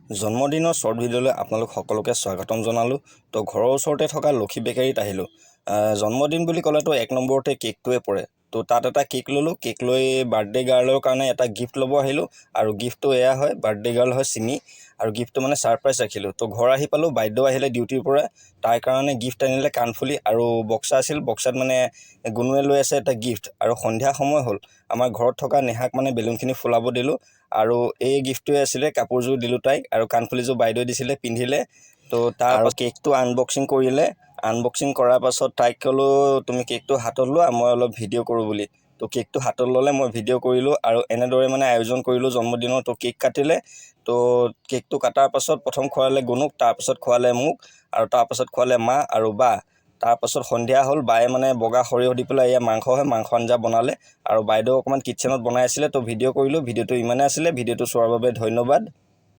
জন্মদিনৰ শ্বৰ্ট ভিডিঅ'লৈ আপোনালোক সকলোকে স্বাগতম জনালোঁ। তো ঘৰৰ ওচৰতে থকা লক্ষী বেকাৰীত আহিলোঁ। জন্মদিন বুলি ক'লেতো এক নম্বৰতে কেকটোৱে পৰে। তো তাত এটা কেক ল'লোঁ। কেক লৈ বাৰ্থডে গাৰ্লৰ কাৰণে এটা গিফ্ট ল'ব আহিলোঁ আৰু গিফ্টটো এয়া হয়। বাৰ্থডে গাৰ্ল হয় চিমি আৰু গিফ্টটো মানে ছাৰপ্ৰাইজ ৰাখিলোঁ। তো ঘৰ আহি পালোঁ। বাইদেউ আহিলে ডিউটিৰ পৰা, তাইৰ কাৰণে গিফ্ট আনিলে। কাণফুলি আৰু বক্সা আছিল। বক্সাত মানে গুণুৱে লৈ আছে এটা গিফ্ট। আৰু সন্ধিয়া সময় হ'ল। আমাৰ ঘৰত থকা নেহাক মানে বেলুনখিনি ফুলাব দিলোঁ আৰু এই গিফ্টটোৱে আছিলে। কাপোৰযোৰ দিলোঁ তাইক আৰু কাণফুলিযোৰ বাইদেৱে দিছিলে, পিন্ধিলে। তো তাৰ আৰু কেকটো আনবক্সিং কৰিলে। আনবক্সিং কৰাৰ পাছত তাইক ক'লোঁ, তুমি কেকটো হাতত লোৱা, মই অলপ ভিডিঅ' কৰোঁ বুলি। তো কেকটো হাতত ল'লে, মই ভিডিঅ' কৰিলোঁ আৰু এনেদৰে মানে আয়োজন কৰিলোঁ জন্মদিনৰ। তো কেক কাটিলে। তো কেকটো কটাৰ পাছত প্ৰথম খোৱালে গুণুক, তাৰপাছত খোৱালে মোক আৰু তাৰপাছত খোৱালে মা আৰু বা। তাৰপাছত সন্ধিয়া হ'ল। বায়ে মানে বগা সৰিয়হ দি পেলাই, এয়া মাংস হয়, মাংস আঞ্জা বনালে আৰু বাইদেউ অকণমান কিটচেনত বনাই আছিলে। তো ভিডিঅ' কৰিলোঁ। ভিডিঅ'টো ইমানেই আছিলে। ভিডিঅ'টো চোৱাৰ বাবে ধন্যবাদ।